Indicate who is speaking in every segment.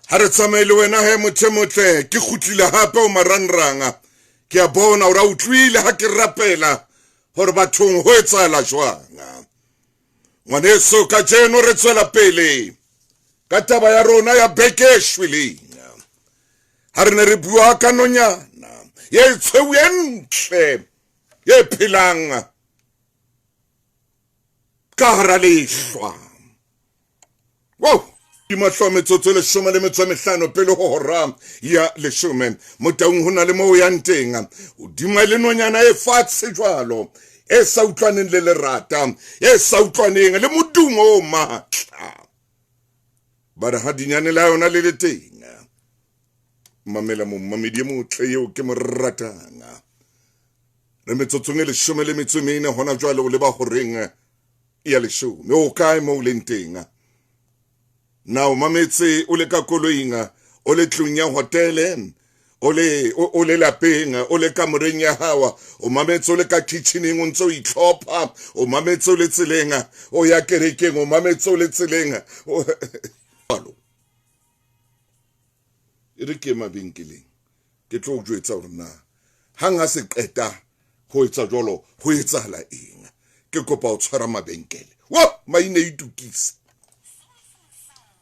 Speaker 1: Ha re tsamaye le wena he motho e motle, ke kgutlile hape o marangrang. Ke a bona hore a utlwile ha ke rapela hore bathong ho etsahala jwang. Ngwaneso, kajeno re tswela pele ka taba ya rona ya beke e shweleng. Ha re ne re bua ka nonyana ye tshweu e ntle ye phelang ka hara lehlwa. Wow! Mahlo metsotso e 15 pele ho hora ya 10. Motaung ho na le moo yang teng. Hodima le nonyana e fatshe jwalo, e sa utlwaneng le lerata, e sa utlwaneng le modumo o matla. Ba re ha dinyane la yona le le teng. Mamela momamedi e motle eo ke mo ratang. Re metsotsong e 14 hona jwale o leba horeng ya 10. O kae moo o leng teng? Na o mametse o le ka koloing, o le tlung ya hotele, o le o le lapeng, o le kamoreng ya hao, o mametse o le ka kitcheneng o ntse o itlhopha, o mametse o le tseleng o ya kerekeng, o mametse o le tseleng. E re ke mabenkeleng ke tlo o jwetsa hore na hang ha se qeta ho etsa jwalo ho etsahala eng. Ke kopa ho tshwara mabenkele wo maine itukise.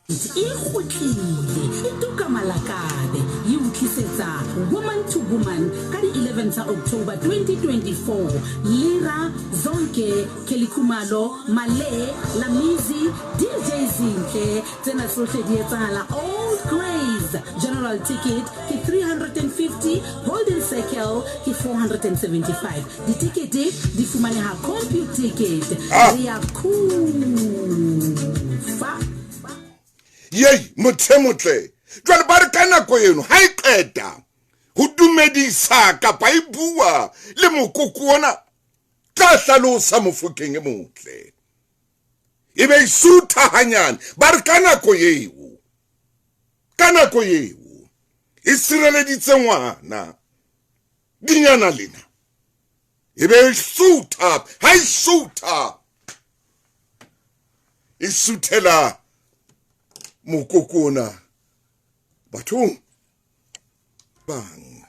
Speaker 2: E kgutlile e tuka malakabe, e o tlisetsa Woman to Woman ka di 11 tsa October 2024. Lira, Zonke, Kelly Khumalo, Male, Lamizi, DJ Zinhle, tsena tsohle di etsahala Old Greys. General ticket ke 350, Golden Circle ke 475. Ditekete di fumaneha Computicket. Re ya khufa.
Speaker 1: Yei, motho e motle. Jwale ba re ka nako eno ha e qeta ho dumedisa kapa e bua le mokoko ona, tla hlalosa Mofokeng e motle. E be e sutha hanyane. Ba re ka nako eo, ka nako eo e sireleditse ngwana dinyana lena, e be e sutha. Ha e sutha, e suthela mokoko ona bathong bang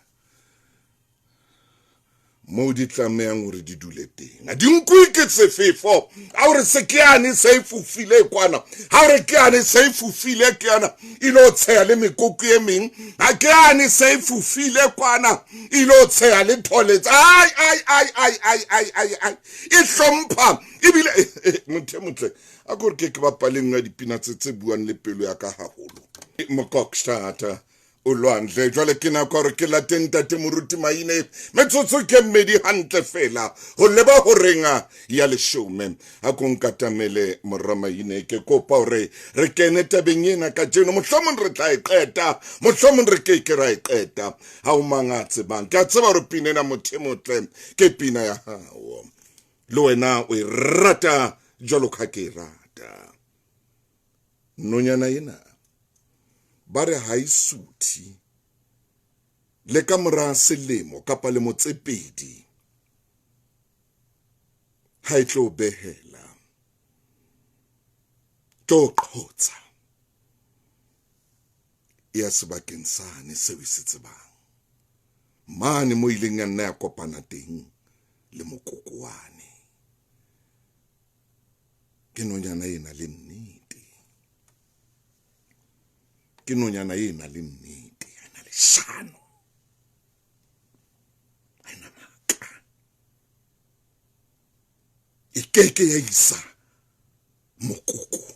Speaker 1: moo di tlamehang hore di dule teng. Di nkuwe ke sefefo. Ha o re se ke yane se e fofile kwana, ha o re ke yane se e fofile ke yana e lo tsheha le mekoko e meng, ha ke yane se e fofile kwana e lo tsheha le thole. Ai ai ai ai ai ai ai ai, e hlompha ebile motho e motle. A ko re ke ke bapale nngwe ya dipina tse tse buang le pelo ya ka haholo. Mokokstata o lwandle. Jwale ke nako hore ke late ntate Moruti Maine. Metsotso ke mmedi hantle fela ho leba horeng ya 10. A ko nkatamele mora Maine, ke kopa hore re kene tabeng ena kajeno. Mohlomong re tla e qeta, mohlomong re ke ke ra e qeta. Ha o mang a tsebang. Ke a tseba hore pina ena motho e motle ke pina ya hao. Le wena o e rata jwalo ka ke e rata. Nonyana ena ba re ha e suthe le ka mora selemo kapa lemo tse pedi ha e tlo behela, tlo qhotsa ya sebakeng sane seo e se tsebang mane mo ileng ya nna ya kopana teng le mokokoane. Ke nonyana e na le nnete, ke nonyana e na le nnete, ha ena leshano, ha ena maka, e keke ya isa mokoko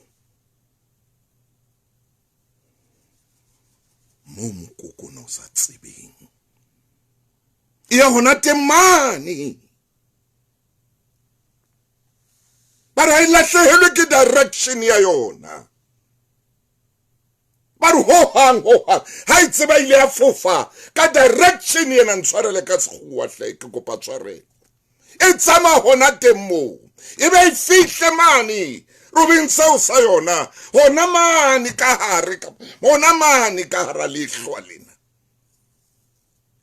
Speaker 1: moo mokoko o ne o sa tsebeng e ya hona teng mane. Ba re ha e lahlehelwe ke direction ya yona. Ba re hohang hohang ha e tseba ile ya fofa ka direction ena. Ntshwarele ka sekgowa hle, ke kopa tshwarelo. E tsamaya hona teng moo, e be e fihle mane robeng seo sa yona, hona mane ka hare, hona mane ka hara lehlwa lena,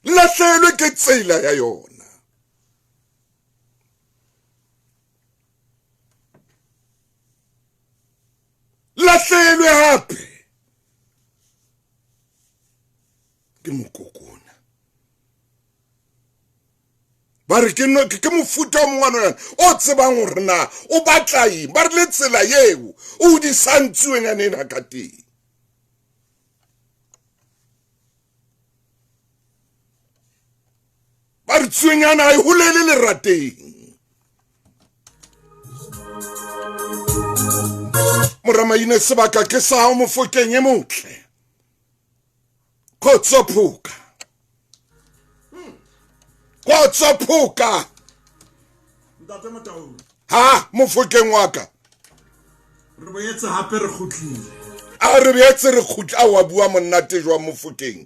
Speaker 1: lahlehelwe ke tsela ya yona. Lahlehelwe hape. Ke mokokona. Ba re ke no ke mofuta o mongwe wa o tsebang gore na o batla eng. Ba re le tsela yeo o di santsueng ena ka teng. Ba re tsuenyana ha e holele lerateng. Moramaine sebaka ke sa hao Mofokeng e motle. Khotso phoka. Khotso phoka.
Speaker 3: Ntate Motaung.
Speaker 1: Ha Mofokeng wa ka.
Speaker 3: Re boetse hape re kgutlile.
Speaker 1: A re boetse re kgutla wa bua monate jwa Mofokeng.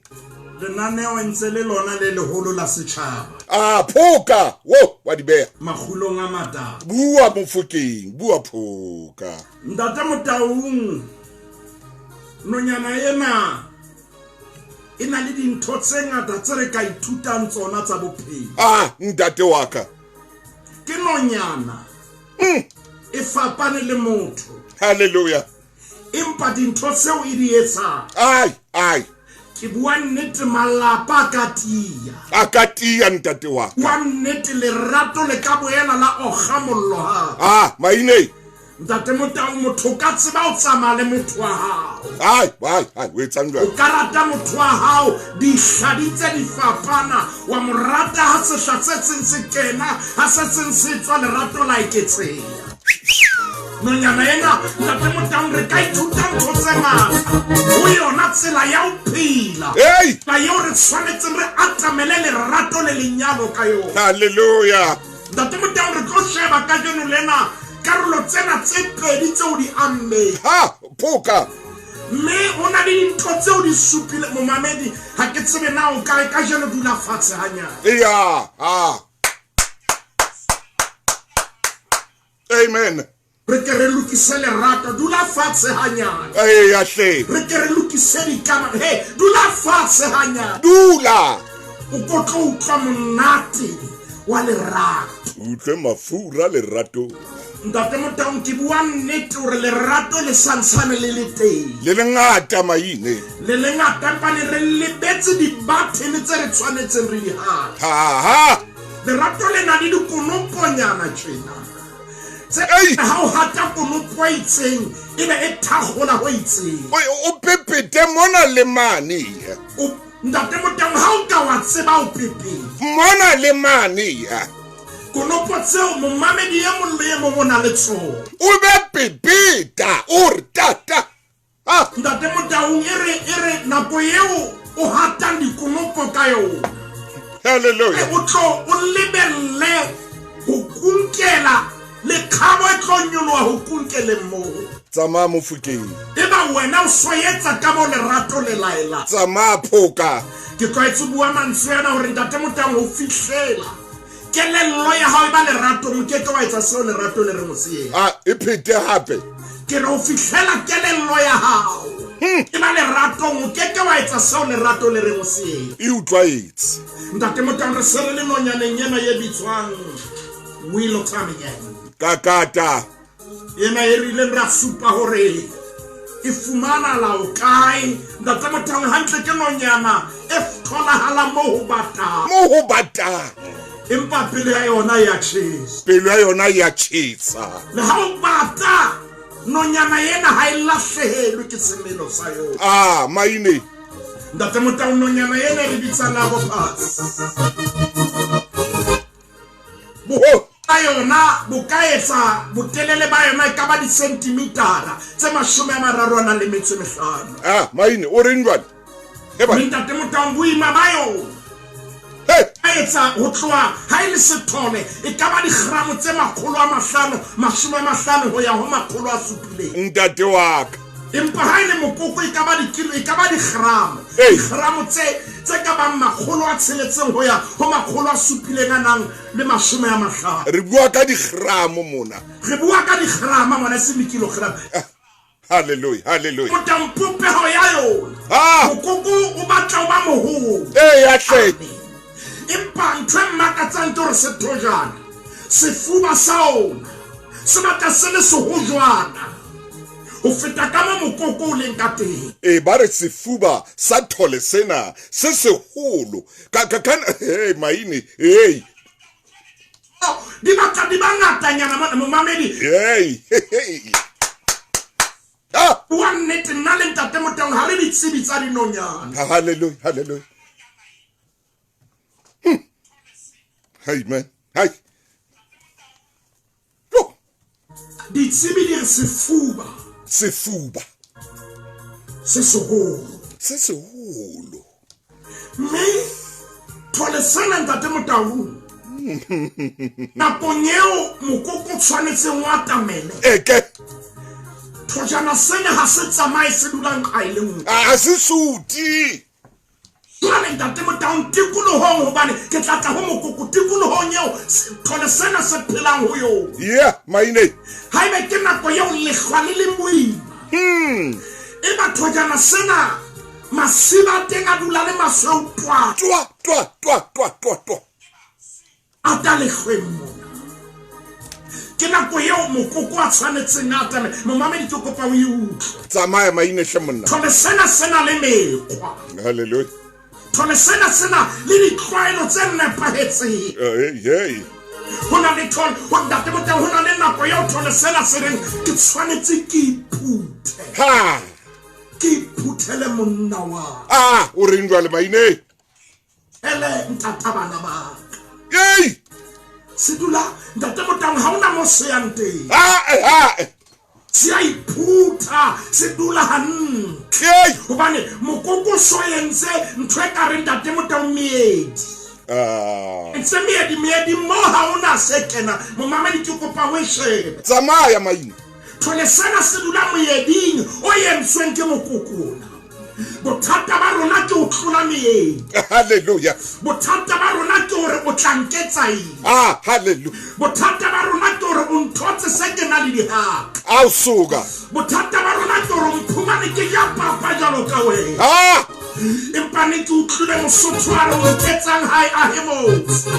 Speaker 3: Lenaneo e ntse le lona le leholo la setjhaba.
Speaker 1: A phoka wo wa di beha.
Speaker 3: Makgulong a matala.
Speaker 1: Bua Mofokeng, bua phoka.
Speaker 3: Ntate Motaung, nonyana ena e na le dintho tse ngata tse re ka ithutang tsona tsa bophelo.
Speaker 1: Ah, ntate wa ka.
Speaker 3: Ke nonyana. E fapane le motho.
Speaker 1: Hallelujah.
Speaker 3: Empa dintho tseo e di etsang.
Speaker 1: Ai, ai.
Speaker 3: Ke bua nnete, malapa a ka tia.
Speaker 1: A ka tia ntate wa ka.
Speaker 3: Bua nnete, lerato le ka boela la okga mollo hape.
Speaker 1: Ah, maine.
Speaker 3: Ntate Motau, motho o ka tseba o tsamaya le motho wa hao.
Speaker 1: Ai, ai, ai, o etsang jwang?
Speaker 3: O ka rata motho wa hao, dihla di tse di fapana, wa mo rata ha sehla se seng se kena, ha se seng se tswa, lerato la eketseha. Nonyana ena, Ntate Motaung, re ka ithuta ntho tse ngata ho yona, tsela ya ho phela.
Speaker 1: Hey!
Speaker 3: Tsela eo re tshwanetseng re atamele lerato le lenyalo ka yona.
Speaker 1: Hallelujah.
Speaker 3: Ntate Motaung, re tlo sheba kajeno lena karolo tsena tse pedi tseo di ammeng.
Speaker 1: Ha, phoka.
Speaker 3: Mme ho na le dintho tseo di supile momamedi, ha ke tsebe na o kae kajeno, dula fatshe hanyane.
Speaker 1: Eya, ha. Amen.
Speaker 3: Re ke re lokise lerato, dula fatshe hanyane.
Speaker 1: Eya hle.
Speaker 3: Re ke re lokise dikamano, he, dula fatshe hanyane.
Speaker 1: Dula.
Speaker 3: O ko tlo utlwa monate wa lerato.
Speaker 1: Utlwe mafura lerato.
Speaker 3: Ntate Motaung, ke bua nnete hore lerato le santshane le le teng.
Speaker 1: Le lengata maine.
Speaker 3: Le lengata, empa ne re lebetse dibathene tse re tshwanetseng re di hate.
Speaker 1: Ha ha.
Speaker 3: Lerato le na le dikonoponyana tjena. Tse ha o hata konopo e itseng, e be e thakgola ho itseng.
Speaker 1: O pepete mona le mane.
Speaker 3: Ntate Motaung, ha o ka wa tseba o pepete.
Speaker 1: Mona le mane.
Speaker 3: Konopo tseo momamedi e mong le e mong o na le tsona.
Speaker 1: O be pepeta, o re ta ta. Ah.
Speaker 3: Ntate Motaung, e re e re nako eo o hatang dikonopo ka yona.
Speaker 1: Hallelujah.
Speaker 3: O tlo o lebelle ho kunkela le kgabo e tlo nyoloha ho kunkeleng moo.
Speaker 1: Tsamaya Mofokeng.
Speaker 3: Eba wena o soetsa ka mo lerato le laela.
Speaker 1: Tsamaya phoka.
Speaker 3: Ke tlwaetse bua mantswe ana hore Ntate Motaung ho fihlela kelello ya hao e ba leratong, o ke ke wa etsa seo lerato le reng o se etse.
Speaker 1: Ah, e phete hape.
Speaker 3: Ke re ho fihlela kelello ya hao e ba leratong, o ke ke wa etsa seo lerato le reng o se etse.
Speaker 1: E utlwaetse.
Speaker 3: Ntate Motaung, re se re le nonyaneng ena e bitswang Willow Taminyana.
Speaker 1: Kakata.
Speaker 3: Ena e rileng ra supa hore e fumana la o kae. Ntate Motaung, hantle ke nonyana e tholahala mo ho batang.
Speaker 1: Mo ho batang.
Speaker 3: Empa pelo ya yona ya tjhesa.
Speaker 1: Pelo ya yona ya tjhesa.
Speaker 3: Le ha o bata, nonyana ena ha e lahlehelwe ke semelo sa yona.
Speaker 1: Ah, maine.
Speaker 3: Ntate Motaung, nonyana ena re bitsa Lavopass.
Speaker 1: Boho
Speaker 3: ba yona bo ka etsa botelele ba yona e ka ba disentimitara tse 35.
Speaker 1: Ah, maine, o reng jwale?
Speaker 3: Mme Ntate Motaung, boima ba yona ka etsa ho tloha ha e le sethole e ka ba digramo tse 550 ho ya ho 700.
Speaker 1: Ntate wa ka.
Speaker 3: Empa ha e le mokoko e ka ba dikilo, e ka ba digramo. Digramo tse tse ka bang 600 ho ya ho 750.
Speaker 1: Re bua ka digramo mona.
Speaker 3: Re bua ka digrama mona, e seng dikilogramo.
Speaker 1: Hallelujah, hallelujah.
Speaker 3: Motaung, popeho ya yona.
Speaker 1: Ah.
Speaker 3: Mokoko o batla o ba moholo.
Speaker 1: Ee, ya hle.
Speaker 3: Empa ntho e mmakatsang ke hore sethojana, sefuba sa ona se batla se le sehojwana. ho feta ka mo mokoko o leng ka teng.
Speaker 1: E ba re sefuba sa thole sena se seholo ka ka ka hey maine hey
Speaker 3: di batla di ba ngatanyana mona momamedi.
Speaker 1: Hey hey ah
Speaker 3: Bua nnete, nna le Ntate Motaung ha re ditsebi tsa dinonyana.
Speaker 1: Hallelujah, hallelujah. Hey man, hey. Yo.
Speaker 3: Ditsebi di re sefuba.
Speaker 1: Sefuba.
Speaker 3: Se seholo.
Speaker 1: Se seholo.
Speaker 3: Mme thole sena Ntate Motaung. Nakong eo mokoko o tshwanetseng o atamele.
Speaker 1: Eke.
Speaker 3: Thojana sena ha se tsamaye, se dula nqa e le nngwe.
Speaker 1: A se suti.
Speaker 3: Jwale Ntate Motaung, tikolohong, hobane ke tla tla ho mokoko, tikolohong eo thole sena se phelang ho yona.
Speaker 1: Yeah, maine.
Speaker 3: Haebe ke nako eo lehlwa le le moima. Eba thojana sena masiba a teng a dula le masweu twa.
Speaker 1: Twa twa twa twa twa twa.
Speaker 3: A ta lehlweng mona. Ke nako eo mokoko a tshwanetseng a tame. Momamedi, ke kopa o e utlwe.
Speaker 1: Tsamaya maine hle monna.
Speaker 3: Thole sena se na le mekgwa.
Speaker 1: Hallelujah.
Speaker 3: Thole sena se na le ditlwaelo tse nepahetseng.
Speaker 1: Hey hey.
Speaker 3: Ho na le thole, ho Ntate Motaung, ho na le nako eo thole sena se reng ke tshwanetse ke iphuthe.
Speaker 1: Ha.
Speaker 3: Ke iphuthele monna wa.
Speaker 1: Ah, o reng jwale maine?
Speaker 3: Ele ntata bana ba ka.
Speaker 1: Ei!
Speaker 3: Se dula Ntate Motaung, ha ona mo se yang teng.
Speaker 1: Ah, ah.
Speaker 3: Se a iphutha, se dula hantle.
Speaker 1: Ei!
Speaker 3: Hobane mokoko so entse ntho e ka reng Ntate Motaung meedi.
Speaker 1: Ah.
Speaker 3: Ntse meedi, meedi mo ha ona se kena. Momamedi, ke kopa o e shebe.
Speaker 1: Tsamaya maine.
Speaker 3: Thole sena se dula moeding o entsweng ke mokoko ona. Bothata ba rona ke ho tlola meedi.
Speaker 1: Hallelujah.
Speaker 3: Bothata ba rona ke hore o tla nketsa eng.
Speaker 1: Ah, hallelujah.
Speaker 3: Bothata ba rona ke hore o nthotse se ke na le dihaka.
Speaker 1: Ao suka.
Speaker 3: Bothata ba rona ke hore o mphumane ke ja papa jwalo ka wena.
Speaker 1: Ah!
Speaker 3: Empa ne ke utlwile Mosotho a re o nketsang hae ahe motse.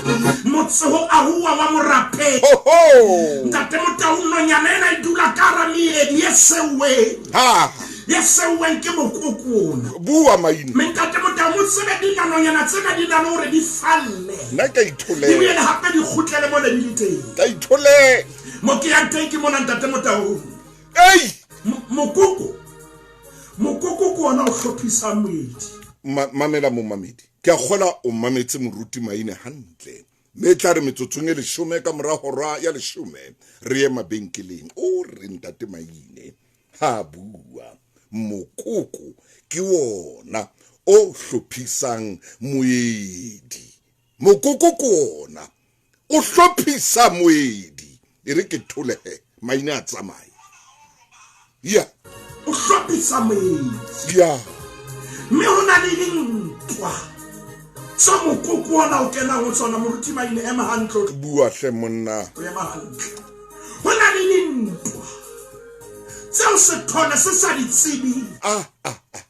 Speaker 3: Motse ho ahuwa wa morapedi.
Speaker 1: Ho ho.
Speaker 3: Ntate Motaung, nonyana ena e dula ka hara meedi e seuweng.
Speaker 1: Ha.
Speaker 3: E seuweng ke mokoko ona.
Speaker 1: Bua maine.
Speaker 3: Mme Ntate Motaung, o tsebe dinanonyana tsena di na le hore di falle.
Speaker 1: Nna ke a
Speaker 3: Di
Speaker 1: itholela.
Speaker 3: boele hape di kgutlele mona di le teng.
Speaker 1: Ka itholela.
Speaker 3: Mo ke yang teng ke mona Ntate Motaung.
Speaker 1: Ei!
Speaker 3: Mokoko. Mokoko ke ona o hlophisang moedi.
Speaker 1: Mamela momamedi. Ke a kgola o mametse moruti Maine hantle. Mme tla re metsotsong e 10 ka mora hora ya 10 re ye mabenkeleng. O re Ntate Maine ha bua mokoko ke wona o hlophisang moedi. Mokoko ke wona o hlophisa moedi. E re ke tholehe Maine a tsamaye. Yeah.
Speaker 3: O hlophisa moedi.
Speaker 1: Yeah.
Speaker 3: Mme ho na le dintwa tsa mokoko ona o kenang ho tsona. Moruti Maine, ema hantle.
Speaker 1: Bua hle monna.
Speaker 3: O ema hantle. Ho na le dintwa tseo sethole se sa di tsebeng.
Speaker 1: Ah, ah, ah.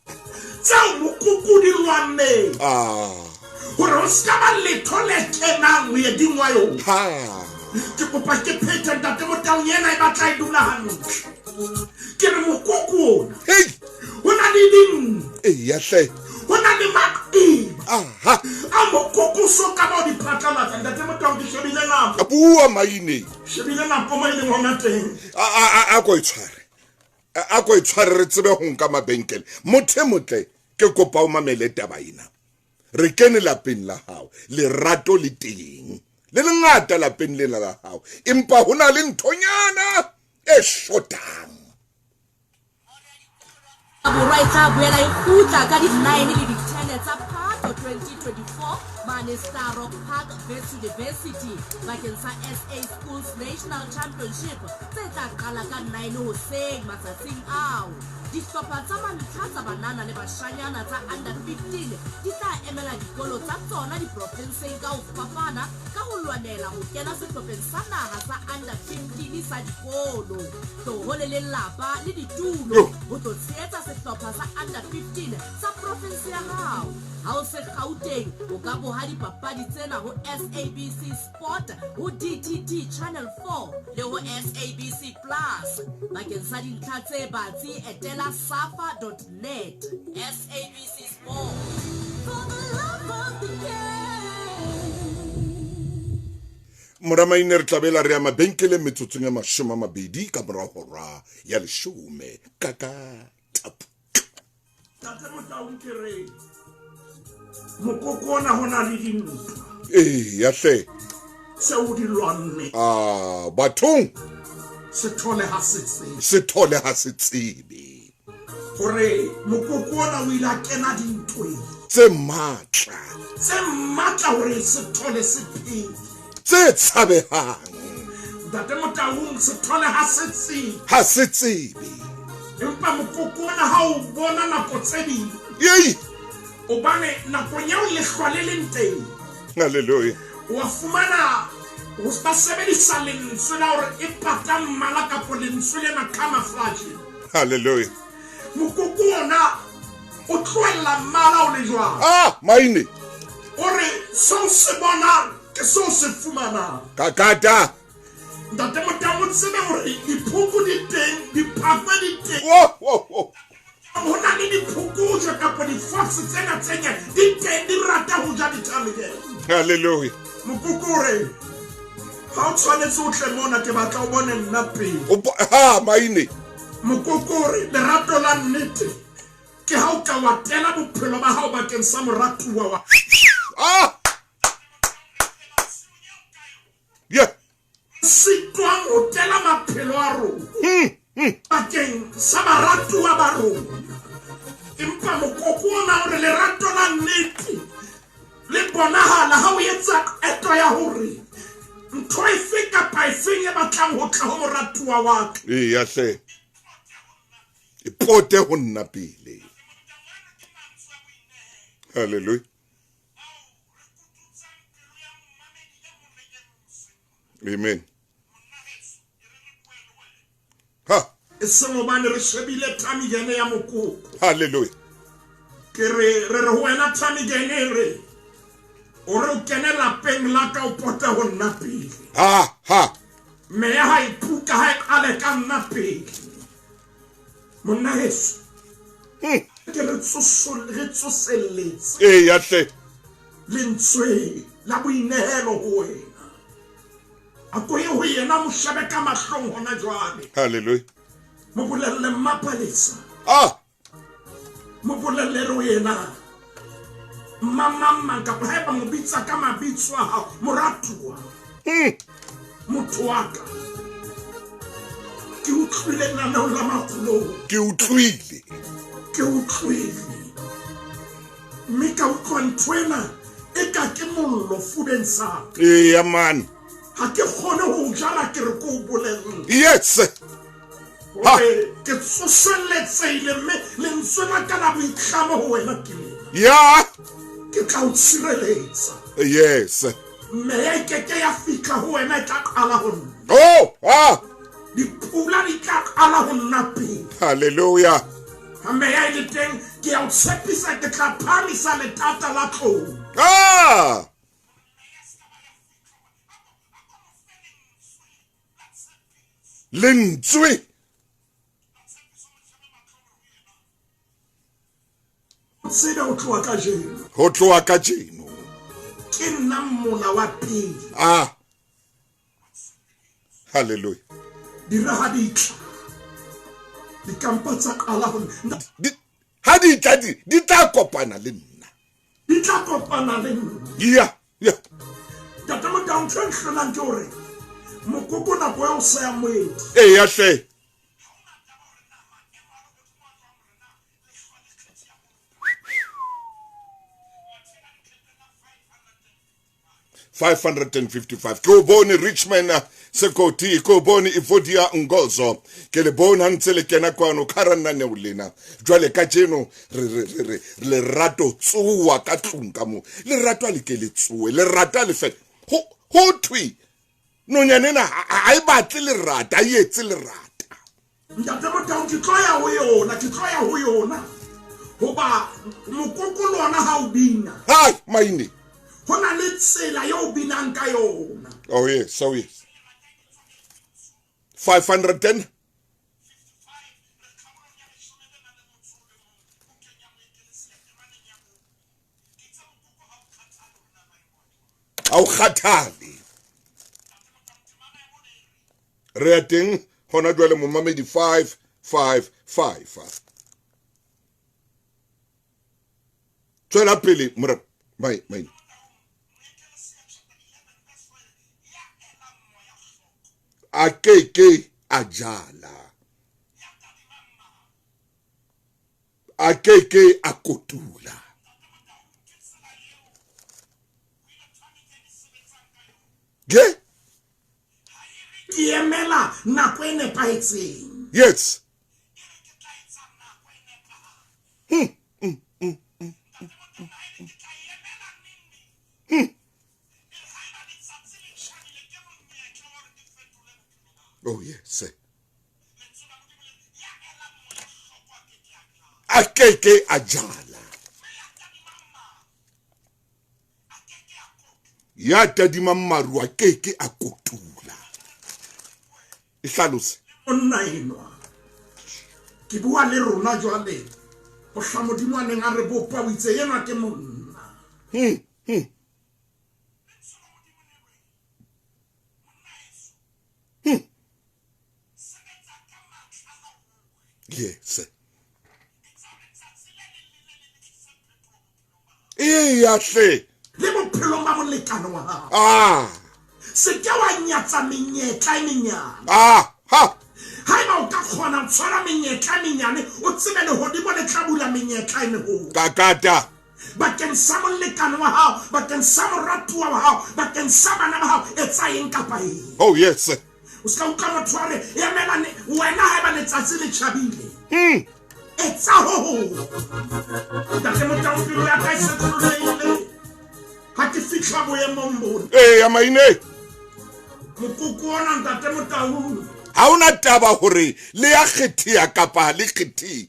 Speaker 3: Tseo mokoko di lwanneng.
Speaker 1: Ah.
Speaker 3: Hore ho ska ba letho le kenang moeding wa yona.
Speaker 1: Ha.
Speaker 3: Ke kopa ke phethe Ntate Motaung, ena e batla e dula hantle. Ke re mokoko ona.
Speaker 1: Hey!
Speaker 3: Ho na le dintwa.
Speaker 1: Eya hle.
Speaker 3: Ho na le maqeba.
Speaker 1: Aha.
Speaker 3: A mokoko so ka ba o di phatlalatsa. Ntate Motaung, ke shebile nako.
Speaker 1: Bua maine.
Speaker 3: Shebile nako mo e leng hona teng.
Speaker 1: A ko e tshware. A ko e tshware re tsebe ho nka mabenkele. Motho e motle, ke kopa o mamele taba ena. Re kene lapeng la hao, lerato le teng. Le lengata lapeng lena la hao. Empa ho na le nthonyana e shotang.
Speaker 2: Borwa e tla boela e kgutla ka di-9 le di-10 tsa Phato 2024 mane Star Rock Park Wits University bakeng sa SA Schools National Championship tse tla qala ka 9 hoseng matsatsing ao. Dihlopha tsa mantlha tsa banana le bashanyana tsa under 15 di tla emela dikolo tsa tsona diprofenseng ka ho fapana ka ho lwanela ho kena sehlopheng sa naha sa under 15 sa dikolo. Tloho le lelapa le ditulo ho tlo tshehetsa sehlopha sa under 15 sa profense ya hao.
Speaker 4: Ha o se Gauteng, o ka boha dipapadi tsena ho SABC Sport ho DTT Channel 4 le ho SABC Plus. Bakeng sa dintlha tse batsi etela safa dot net. SABC Sport. For the love of the game.
Speaker 1: Moramaine re tlabela re ya mabenkeleng metsotsong ya 20 ka mora hora ya 10 kaka tapu.
Speaker 3: Tate Motaung ke re mokoko ona ho na le dintwa.
Speaker 1: Ee, ya hle.
Speaker 3: Seo di lwanne.
Speaker 1: Ah, bathong.
Speaker 3: Sethole ha se tsebe.
Speaker 1: Sethole ha se tsebe.
Speaker 3: Hore mokoko ona o ile a kena dintweng.
Speaker 1: Tse matla.
Speaker 3: Tse matla hore sethole se phele.
Speaker 1: Tse tshabehang.
Speaker 3: Ntate Motaung sethole ha se tsebe.
Speaker 1: Ha se tsebe.
Speaker 3: Empa mokoko ona ha o bona nako tse ding.
Speaker 1: Yei.
Speaker 3: Obane nakong eo lehlwa le leng teng.
Speaker 1: Hallelujah.
Speaker 3: Wa fumana ba sebedisa lentswe la hore e pata mmala kapo lentswe lena camouflage.
Speaker 1: Hallelujah.
Speaker 3: Mokoko ona o tlohella mmala o le jwang.
Speaker 1: Ah, maine.
Speaker 3: O re seo se bonang ke seo se fumanang.
Speaker 1: Kakata.
Speaker 3: Ntate Motaung o tsebe hore diphoko di teng, diphakwe di teng.
Speaker 1: Oh, oh, oh.
Speaker 3: Ho na le diphokojwe kapa di-fox tsena tse nyane di teng di rata ho ja dithamekelo.
Speaker 1: Hallelujah.
Speaker 3: Mokoko o re ha o tshwanetse o tle mona ke batla o bone nna pele.
Speaker 1: Ha maine.
Speaker 3: Mokoko o re lerato la nnete ke ha o ka wa tela bophelo ba hao bakeng sa moratuwa wa.
Speaker 1: Ah! Yeah.
Speaker 3: Sitwang ho tela maphelo a rona bakeng sa baratuwa ba rona. Empa mokoko ona o re lerato la nnete le bonahala ha o etsa qeto ya hore ntho efe kapa efeng e batlang ho tla ho moratuwa wa ka.
Speaker 1: Eya hle. E pote ho nna pele. Hallelujah. Amen. Ha.
Speaker 3: E seng hobane re shebile thamigene ya mokoko.
Speaker 1: Hallelujah.
Speaker 3: Ke re re re ho wena thamigene re o re o kene lapeng la ka o pote ho nna pele.
Speaker 1: Ha ha.
Speaker 3: Meya ha e puka ha e qale ka nna pele. Monna heso. Ke re re tsoselletse.
Speaker 1: Ee ya hle.
Speaker 3: Lentswe la boinehelo ho wena. A ko ye ho yena mo shebe ka mahlong hona jwale.
Speaker 1: Hallelujah.
Speaker 3: Mo bolelle mmapalesa.
Speaker 1: Ah.
Speaker 3: Mo bolelle re ho yena. Mmamamma kapa haeba mo bitsa ka mabitso a hao, moratuwa. Motho wa ka. Ke utlwile lenaneo la makulong.
Speaker 1: Ke utlwile.
Speaker 3: Ke utlwile. Mme ka utlwa ntho ena e ka ke mollo fubeng sa ka.
Speaker 1: Eya man.
Speaker 3: Ha ke kgone ho o jara ke re ke o bolelle.
Speaker 1: Yes.
Speaker 3: Hore ke tsoselletsehile mme lentswe la ka la boitlamo ho wena ke lena.
Speaker 1: Ya.
Speaker 3: Ke tla o tshireletsa.
Speaker 1: Yes.
Speaker 3: Meya e keke ya fihla ho wena e tla qala ho nna.
Speaker 1: Oh, ah.
Speaker 3: Dipula di tla qala ho nna pele.
Speaker 1: Hallelujah.
Speaker 3: Ha meya e le teng ke ya o tshepisa ke tla phahamisa letata la tlou.
Speaker 1: Ah. Lentswe.
Speaker 3: Tsebe ho tloha kajeno.
Speaker 1: Ho tloha kajeno.
Speaker 3: Ke nna mola wa pele.
Speaker 1: Ah. Hallelujah.
Speaker 3: Dira ha di tla. Dikampa tsa qala ho nna.
Speaker 1: Ha di tla di tla kopana le nna.
Speaker 3: Di tla kopana le nna.
Speaker 1: Yeah, yeah.
Speaker 3: Ntate Motaung ntho e nhlolang ke hore mokoko nako eo se ya moedi.
Speaker 1: Eya hle. 555 ke o bone Richmond Sekoti, ke o bone Evodia Ngozo, ke le bone ha ntse le kena kwano ka hara lenaneo lena. Jwale kajeno re re re re lerato tsoa ka tlung ka moo, lerato a le ke le tsoe, lerato a le fele. Ho ho thwe nonyane ena ha e batle lerata, ha e etse lerata.
Speaker 3: Ntate Motaung ke tlo ya ho yona, ke tlo ya ho yona. Hoba mokoko le ona ha o bina.
Speaker 1: Hai, maine.
Speaker 3: Ho na le tsela eo o binang ka yona.
Speaker 1: Oh yes, oh yes. 510. Ha o kgathale. Re ya teng hona jwale momamedi 555. Tswela pele mora mai mai. A ke ke a jala. A ke ke a kotula. Ke
Speaker 3: ke emela nako e nepahetseng.
Speaker 1: Yes. Oh yes. A ke ke a jala. Ya tadimang maru a ke ke a kotula. E hlalose.
Speaker 3: Monna enwa. Ke bua le rona jwale. Mohla Modimo a neng a re bopa o itse enwa ke monna.
Speaker 1: Yes. Eya hle.
Speaker 3: Le bophelong ba molekane wa hao.
Speaker 1: Ah.
Speaker 3: Se ke wa nyatsa menyetla e menyane.
Speaker 1: Ah, ha.
Speaker 3: Haeba o ka kgona ho tshwara menyetla e menyane, o tsebe lehodimo le tla bula menyetla e meholo.
Speaker 1: Kakata.
Speaker 3: Bakeng sa molekane wa hao, bakeng sa moratuwa wa hao, bakeng sa bana ba hao, etsa eng kapa eng.
Speaker 1: Oh yes.
Speaker 3: O se ka utlwa motho a re, emela wena haeba letsatsi le tjhabile. Etsa ho hong. Ntate Motau, pelo ya ka e se tlotlehile ha ke fihla boemong bona.
Speaker 1: Eya, maine.
Speaker 3: Mokoko ona, Ntate Motau.
Speaker 1: Ha ona taba hore le ya kgetheha kapa ha le kgethehe.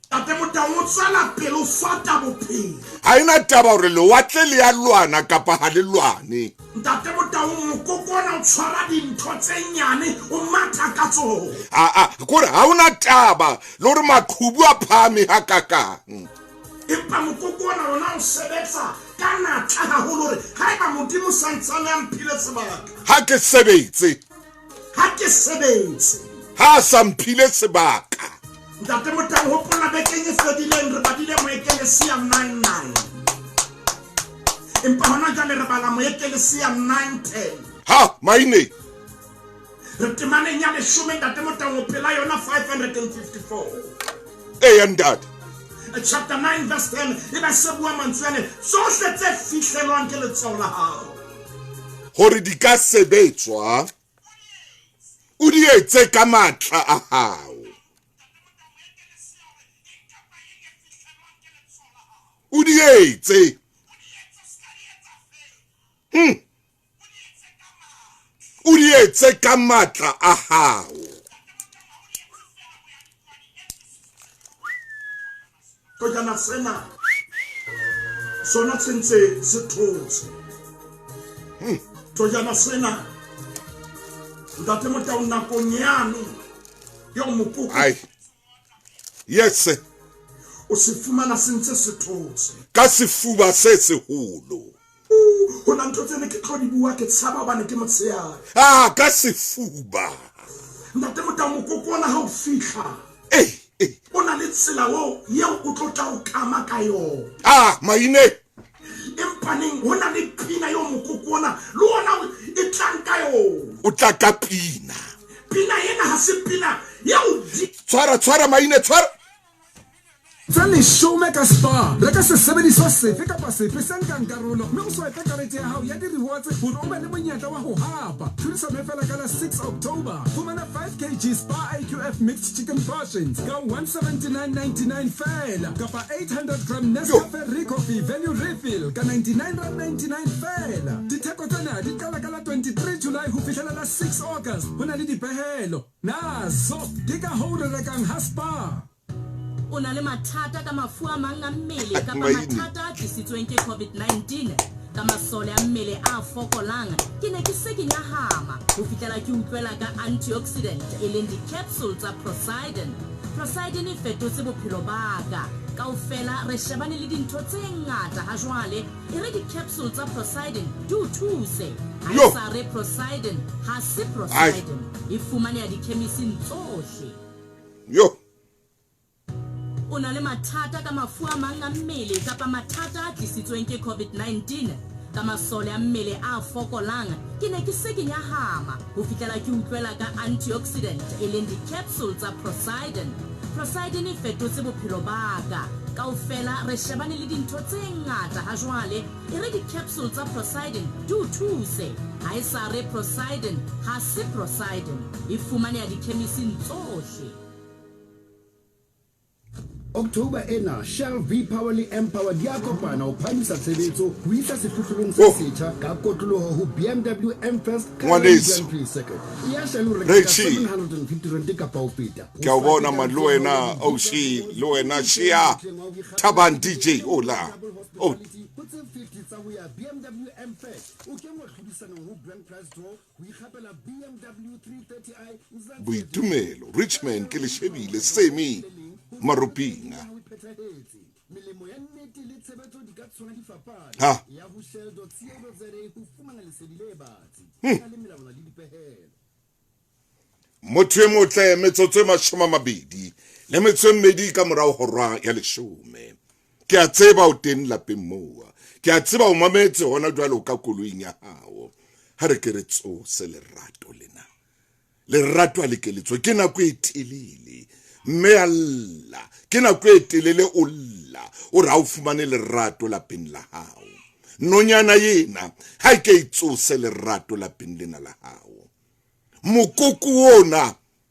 Speaker 3: Ntate Motau o tswela pele o fata bophelo.
Speaker 1: Ha ena taba hore lewatle le ya lwana kapa ha le lwane.
Speaker 3: Ntate Motau, mokoko ona o tshwara dintho tse nyane, o matha ka tsona.
Speaker 1: Aa, kore ha ona taba le hore maqhubu a phahame hakakang.
Speaker 3: Empa mokoko ona ona o sebetsa ka natla haholo hore haeba Modimo santsane a mphile sebaka.
Speaker 1: Ha ke sebetse.
Speaker 3: Ha ke sebetse.
Speaker 1: Ha a sa mphile sebaka.
Speaker 3: Ntate Motau, hopola bekeng e fedileng re badile Moekelesia 9:9. Empa hona jwale re bala Moekelesia 9:10.
Speaker 1: Ha, maine.
Speaker 3: Re temaneng ya leshome, Ntate Motau, o phela yona 554.
Speaker 1: Eya, ntate.
Speaker 3: Chapter 9 verse 10 e ba se bua mantswe ane, tsohle tse fihlelwang ke letsoho la hao.
Speaker 1: Hore di ka sebetswa, o di etse ka matla a hao. O di etse. O di etse ka matla a hao.
Speaker 3: Kojana sena sona se ntse se thotse. Tojana sena Ntate Motau nakong yane eo mokoko.
Speaker 1: Ai. Yes.
Speaker 3: O se fumana se ntse se thotse.
Speaker 1: Ka sefuba se seholo.
Speaker 3: Ho na ntho tsene ke tlo di bua ke tshaba hobane ke motshehare.
Speaker 1: Ah, ka sefuba.
Speaker 3: Ntate Motau mokoko ona ha o fihla. O na le tsela o eo o tlo tla o kama ka yona.
Speaker 1: Ah, maine.
Speaker 3: Empa neng ho na le pina eo mokoko ona le ona e tlang ka yona.
Speaker 1: O tla ka pina.
Speaker 3: Pina ena ha se pina eo di
Speaker 1: Tshwara, tshwara maine, tshwara.
Speaker 5: Tse leshome ka Spar. Reka sesebediswa sefe kapa sefe se nkang karolo mme o swipe karete ya hao ya di-rewards hore o be le monyetla wa ho hapa. Tlhodisano e fela ka la 6 October. Fumana 5 kg Spar IQF mixed chicken portions ka 179.99 feela kapa 800 gram Nescafe Recoffee value refill ka 99.99 feela. Ditheko tsena di qala ka la 23 July ho fihlela la 6 August. Ho na le dipehelo. Nazo ke ka hoo re rekang ha Spar.
Speaker 4: O na le mathata ka mafu a mang a mmele kapa mathata a tlisitsweng ke COVID-19 ka masole a mmele a fokolang, ke ne ke se ke nyahama ho fihlela ke utlwela ka antioxidant e leng di-capsule tsa Procyden. Procyden e fetotse bophelo ba ka. Kaofela re shebane le dintho tse ngata ha jwale, e re di-capsule tsa Procyden di o thuse. Ha e sa re Procyden, ha se Procyden. E fumaneha dikhemising tsohle.
Speaker 1: Yo.
Speaker 4: O na le mathata ka mafu a mang a mmele kapa mathata a tlisitsweng ke COVID-19 ka masole a mmele a fokolang, ke ne ke se ke nyahama ho fihlela ke utlwela ka antioxidant e leng di-capsule tsa Procyden. Procyden e fetotse bophelo ba ka. Kaofela re shebane le dintho tse ngata ha jwale, e re di-capsule tsa Procyden di o thuse. Ha e sa re Procyden, ha se Procyden. E fumaneha dikhemising tsohle.
Speaker 5: October ena, Shell V-Power le M-Power di a kopana ho phahamisa tshebetso ho isa sehlohlolong se setjha ka kotloloho ho BMW M-Fest Kailan Grand Prix Circuit. Eya Shell o reke ka R750 kapa ho feta.
Speaker 1: Ke a o bona man, le wena Ausi, le wena Shea, Thabang DJ, hola. Oh.
Speaker 5: Ho tse 50 tsa ho ya BMW M-Fest, o kenngwa tlhodisanong ho Grand Prize Draw ho ikgapela BMW 330i Mzansi.
Speaker 1: Boitumelo, Richmond ke le shebile, Semi Maropinga.
Speaker 5: Ho phethahetse. Melemo ya nnete le tshebetso di ka tshwana di fapane.
Speaker 1: Ha.
Speaker 5: Ya ho shell.co.za ho fumana lesedi le batsi. Ho na le melawana le dipehelo.
Speaker 1: Motho e motle, metsotso e 28 ka morao hora ya 10. Ke a tseba o teng lapeng moo. Ke a tseba o mametse hona jwale o ka koloing ya hao. Ha re ke re tsose lerato lena. Lerato a le ke le tswe. Ke nako e telele. Mme a lla. Ke nako e telele o lla. O re ha o fumane lerato lapeng la hao. Nonyana ena ha e ke e tsose lerato lapeng lena la hao. Mokoko ona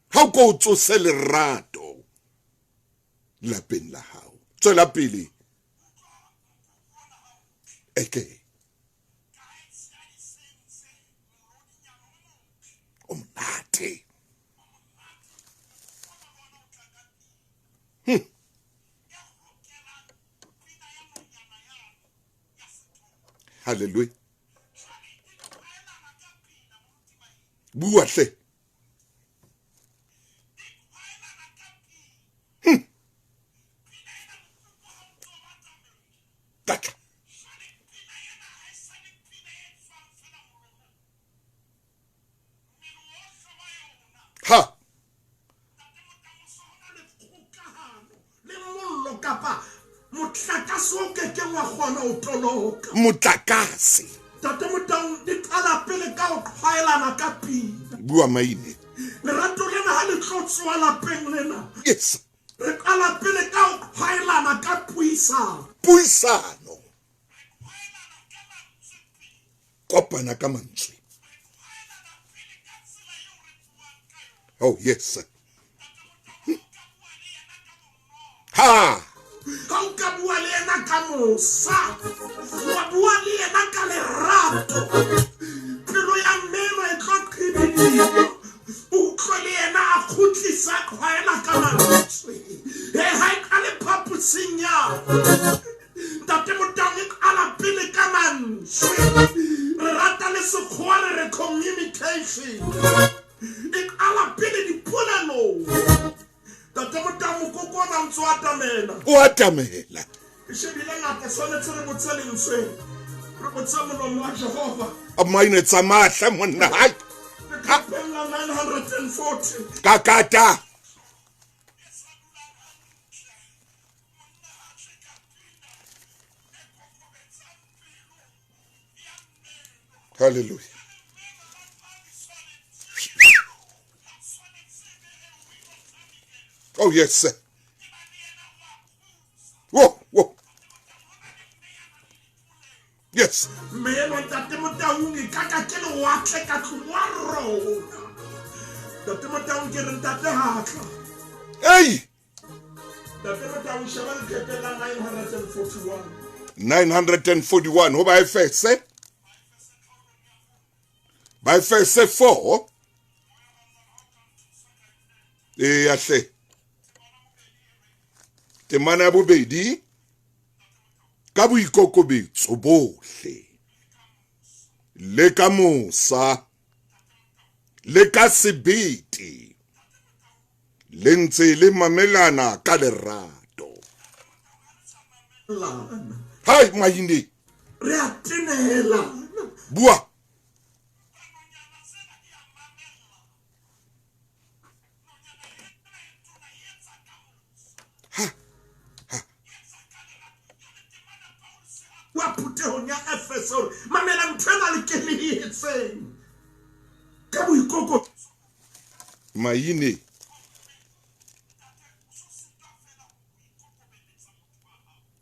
Speaker 1: ha o ko o tsose lerato lapeng la hao. Tswela pele. Eke. O monate. Hallelujah. Bua hle. Tlatla. Ha.
Speaker 3: Le mollo kapa motlakase o ke keng wa kgona ho toloka.
Speaker 1: Motlakase.
Speaker 3: Ntate Motaung, di qala pele ka ho qhwaelana ka pina.
Speaker 1: Bua maine.
Speaker 3: Lerato lena ha le tlo tsoa lapeng lena.
Speaker 1: Yes.
Speaker 3: Re qala pele ka ho qhwaelana ka puisano.
Speaker 1: Puisano. Kopana ka mantswe. Oh yes. Ha.
Speaker 3: Ha o ka bua le yena ka mosa, wa bua le yena ka lerato, pelo ya mmeno e tlo qhibidiwa. O utlwe le yena a kgutlisa a qhwaela ka mantswe. He ha e qale phaposing ya Ntate Motaung, e qala pele ka mantswe. Re rata le sekgowa re re communication. E qala pele dipolelong. Ntate Motaung, mokoko ona o ntse o atamela.
Speaker 1: O atamela.
Speaker 3: Ke shebile ngata, tshwanetse re botse lentswe. Re botse molomo wa Jehova.
Speaker 1: A maine tsamaya hle monna. Hai.
Speaker 3: Leqepheng la 940.
Speaker 1: Kakata. Hallelujah. Oh yes, sir. Whoa, whoa. Yes.
Speaker 3: Mme Ntate Motaung e kaka ke lewatle ka tlung wa rona. Ntate Motaung ke re ntate hatla.
Speaker 1: Hey.
Speaker 3: Ntate Motaung sheba leqephe la 941.
Speaker 1: 941 ho ba Efese. Ba Efese 4. E ya hle. Temana ya bobedi, ka boikokobetso bohle le ka mosa le ka sebete le ntse le mamelana ka lerato. Hai Maine,
Speaker 3: re a tenelana.
Speaker 1: Bua.
Speaker 3: Wa phuthehong ya Efeso, mamela ntho ena le ke le etseng ka boikoko.
Speaker 1: Maine,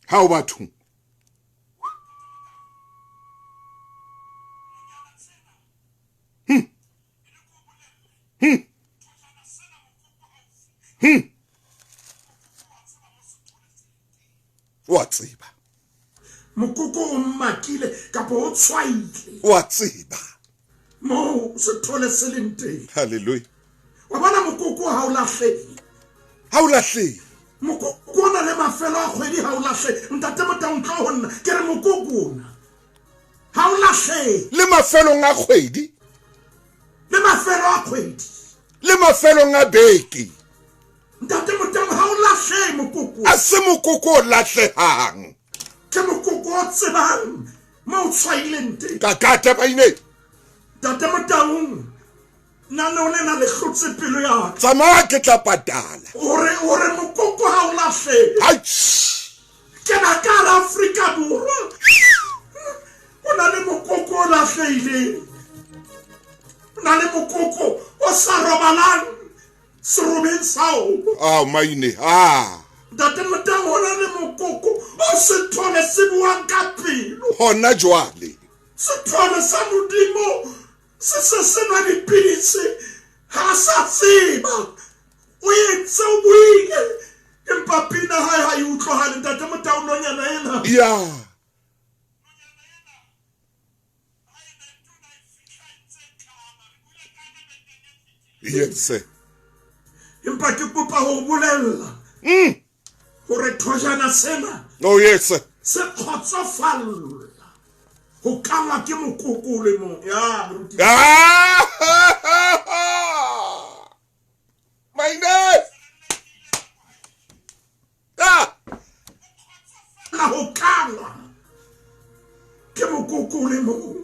Speaker 1: ha o batho wa tseba
Speaker 3: mokoko o mmakile kapa o tshwaile,
Speaker 1: wa tseba
Speaker 3: moo sethole se leng teng.
Speaker 1: Hallelujah.
Speaker 3: Wa bona mokoko ha o lahlehe,
Speaker 1: ha o lahlehe.
Speaker 3: Mokoko o na le mafelo a kgwedi, ha o lahlehe. Ntate Motaung, tlo ho nna ke re mokoko ona ha o lahlehe.
Speaker 1: Le mafelong a kgwedi,
Speaker 3: le mafelo a kgwedi,
Speaker 1: le mafelong a beke.
Speaker 3: Ntate Motaung, ha o lahlehe mokoko.
Speaker 1: A se mokoko o lahlehang,
Speaker 3: ke mokoko o tsebang mo o tshwaileng teng.
Speaker 1: Ka kata Maine.
Speaker 3: Ntate Motaung, nna ne o lena le hlotse pelo ya ka.
Speaker 1: Tsamaya ke tla patala.
Speaker 3: Hore mokoko ha o lahlehe.
Speaker 1: Hai.
Speaker 3: Ke na ka hara Afrika Borwa. O na le mokoko o lahlehileng. O na le mokoko o sa robalang serobeng sa o.
Speaker 1: Ah, Maine, ah.
Speaker 3: Ntate Motaung, ho na le mokoko o sethole se buang ka pelo.
Speaker 1: Hona jwale.
Speaker 3: Sethole sa Modimo se se se nwa dipidisi, ha sa tseba o entse o buile, empa pina hae ha e utlwahale. Ntate Motaung, nonyana ena.
Speaker 1: Ya. Yes.
Speaker 3: Empa ke kopa ho bolella hore thojana sena.
Speaker 1: Oh yes.
Speaker 3: Se kgotsofalla ho kangwa ke mokoko le mong. Ya moruti.
Speaker 1: Maine. Ah.
Speaker 3: La ho kangwa ke mokoko le mong.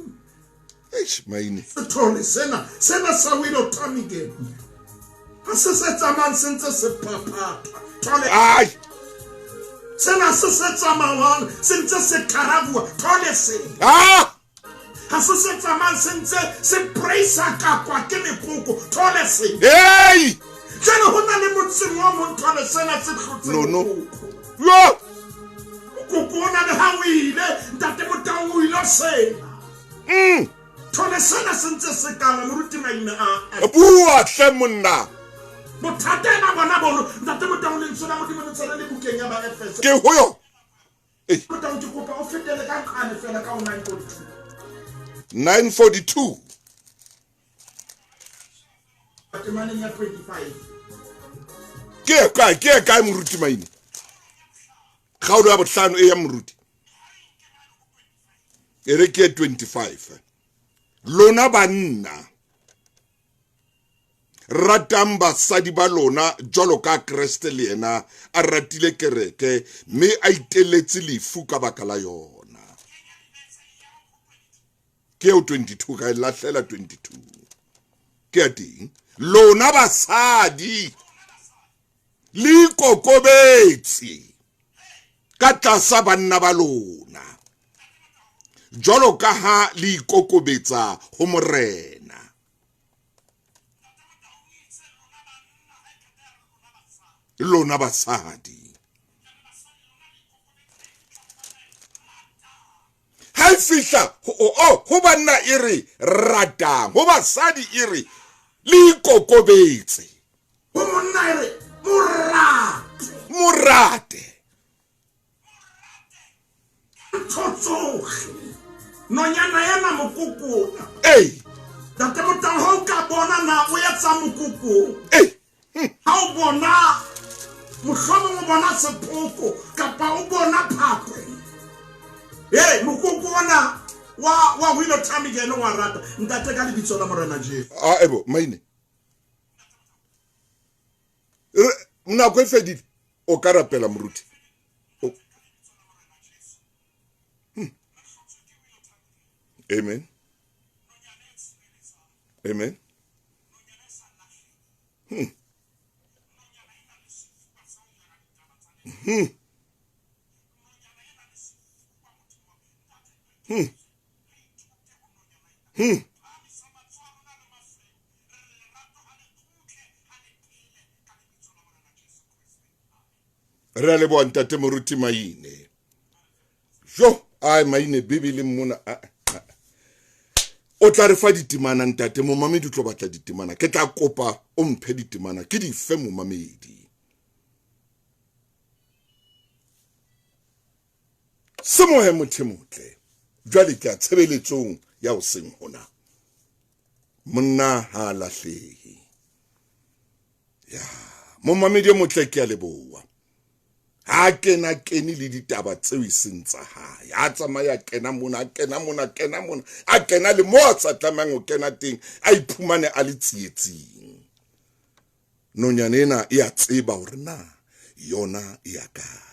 Speaker 1: Eish, Maine.
Speaker 3: Sethole sena, sena sa wilo tamige. Ha se se tsamayang se ntse se phaphatha. Thole.
Speaker 1: Ai.
Speaker 3: Sena se se tsamayang se ntse se karabua. Thole se.
Speaker 1: Ah.
Speaker 3: Ha se se tsamayang se ntse se praisa kakwa ke mekoko. Thole se.
Speaker 1: Hey.
Speaker 3: Jwale ho na le motseng wa mong thole sena se hlotse.
Speaker 1: No, no. Yo.
Speaker 3: Mokoko o na le ha o ile, Ntate Motaung o ile sena. Thole sena se ntse se kangwa, moruti Maine a.
Speaker 1: Bua hle monna.
Speaker 3: Bothata ena bona bono, Ntate Motaung, lentswe la Modimo le tshwana le bukeng ya Baefese.
Speaker 1: Ke ho yo.
Speaker 3: Motaung, ke kopa o fetele ka nqane fela ka ho 942.
Speaker 1: 942.
Speaker 3: Temaneng ya 25.
Speaker 1: Ke kae, ke kae moruti Maine? Kgaolo ya bohlano e ya moruti. E re ke 25. Lona banna, ratang basadi ba lona jwalo ka Kreste le yena a ratile kereke mme a iteletse lefu ka baka la yona. Ke eo 22, ka e lahlela 22. Ke ya teng. Lona basadi le ikokobetse ka tlasa banna ba lona jwalo ka ha le ikokobetsa ho Morena. Lona basadi. Ha e fihla ho banna e re ratang, ho basadi e re le ikokobetse.
Speaker 3: Ho monna e re morate.
Speaker 1: Morate.
Speaker 3: Ntho tsohle. Nonyana ena mokoko.
Speaker 1: Ei.
Speaker 3: Ntate Motaung, ha o ka bona na o etsa mokoko.
Speaker 1: Ei.
Speaker 3: Ha o bona Mohlomong o bona sephoko kapa o bona phakwe. Ee, mokoko ona wa wa Willow Tamigan wa rata ntate ka lebitso la Morena Jesu.
Speaker 1: A ebo maine. Nako e fedile o ka rapela moruti. Amen. Amen. Re a leboha ntate moruti Maine. Jo, ai Maine Bibele mona. O tla re fa ditemana ntate momamedi o tlo batla ditemana. Ke tla kopa o mphe ditemana ke di fe momamedi. Semohe motho motle. Jwale ke a tshebeletsong ya o seng hona. Monna ha lahlehe. Ya, momamedi e motle ke a leboha. Ha kena kene le ditaba tseo e seng tsa hae. A tsamaya kena mona, kena mona, kena mona. A kena le mo a sa tlamehang ho kena teng, a iphumane a le tsietsing. Nonyana ena e a tseba hore na yona e ya kae.